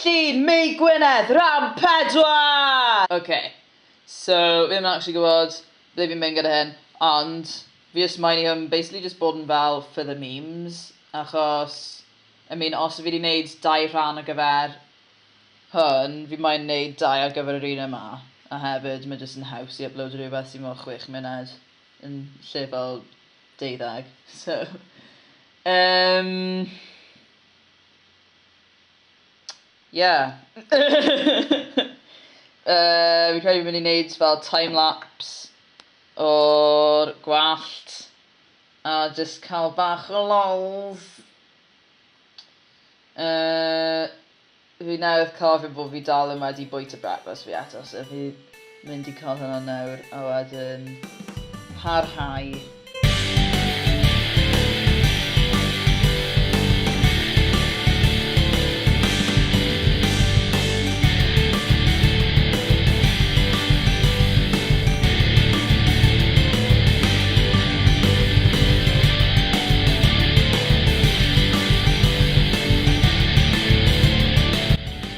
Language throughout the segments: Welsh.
Llun Mei Gwynedd rhan 4! Ok, so fi ddim yn actually gwybod ble fi'n mynd gyda hyn, ond fi jyst moyn i hwn basically just bod yn fel for the memes, achos, I mean, os fi 'di wneud dau rhan ar gyfer hwn, fi moyn wneud dau ar gyfer yr un yma, a hefyd mae jyst yn haws i uploadio rhywbeth sy'n fel 6 munud yn lle fel deuddeg, so yym yeah. Fi'n credu fi'n mynd i wneud fel time-lapse o'r gwallt a jyst cael bach o lols. Fi newydd cofio bod fi dal ddim wedi bwyta brecwast fi eto, so fi mynd i cael hwnna nawr a wedyn parhau.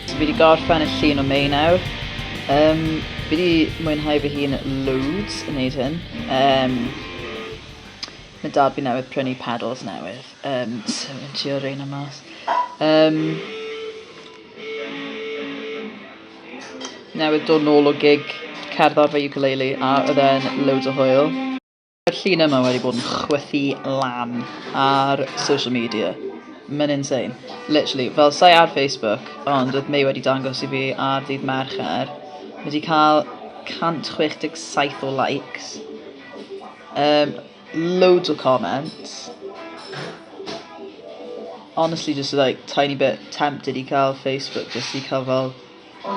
So fi wedi gorffen y llun o Mei nawr. Fi wedi mwynhau fy hun loads yn neud hyn. Mae dad fi newydd prynu pedals newydd, so fi'n trio reina mas. Newydd dod nôl o gig cerddorfa ukulele a oedd e'n loads o hwyl. Mae'r llun yma wedi bod yn chwythu lan ar social media. Mae'n insane. Literally, fel sa'i ar Facebook, ond oedd May wedi dangos i fi ar ddydd Mercher, mae wedi cael 167 o likes, loads o comments. Honestly, just like tiny bit tempted i cael Facebook just i cael fel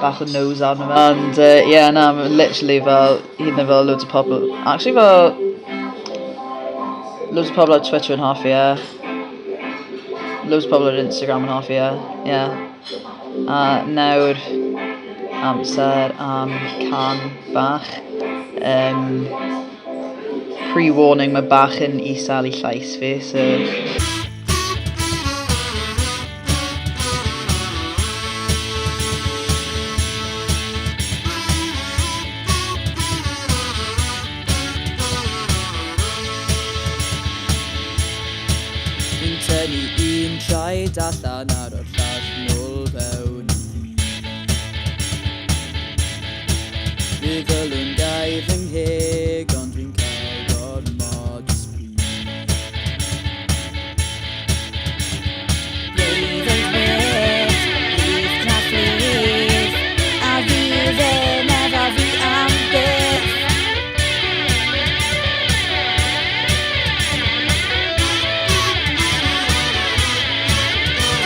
bach o nose arno fe. Ond yeah, na, ma' literally fel, hyd yn oed fel loads o pobl, actually fel, loads o pobl ar Twitter yn hoffi e. Loads o pobl ar Instagram yn hoffi e, yeah. A nawr, amser am can bach. Pre-warning, mae bach yn isel i llais fi, so... Fi'n tynnu un traed allan ar o'r llall nôl fewn i fi. Mi ddylwn gau fy ngheg ond dwi'n cael gormod o sbri. Breuddwyd wyllt, bydd crafflif, a fydd e'n efo fi am byth.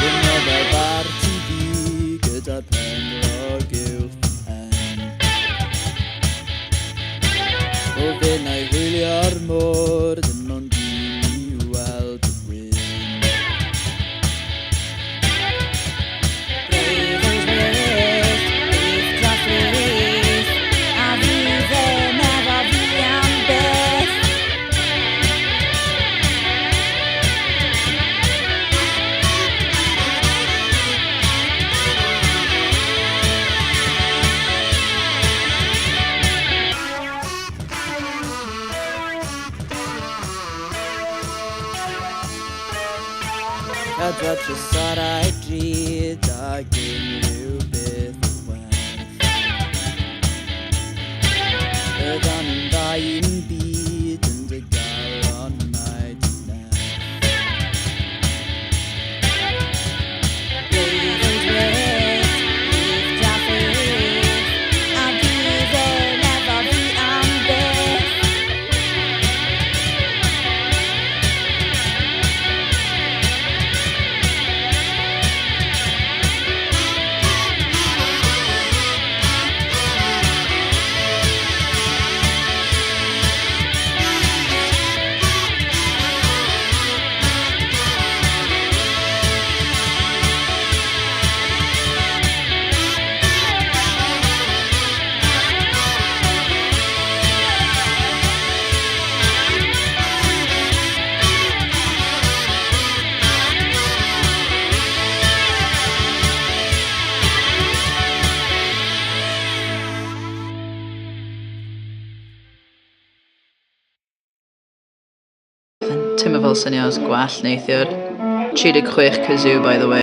Dyma fel bar TV gyda'r penglog uwch fy mhen. O finnau hwylio'r môr, dim ond i mi weld y gwyn. Breuddwyd wyllt, bydd drafferth, a fydd e'n efo fi am byth. Cadwa trysorau drud ag unrhyw beth o werth. Byddan nhw'n dda i'n byd yn dy galon mae dy nerth. Breuddwyd wyllt, bydd drafferth, a fydd e'n efo fi am byth. Teimlo fel syniad gwell neithiwr. 36 kazoo, by the way.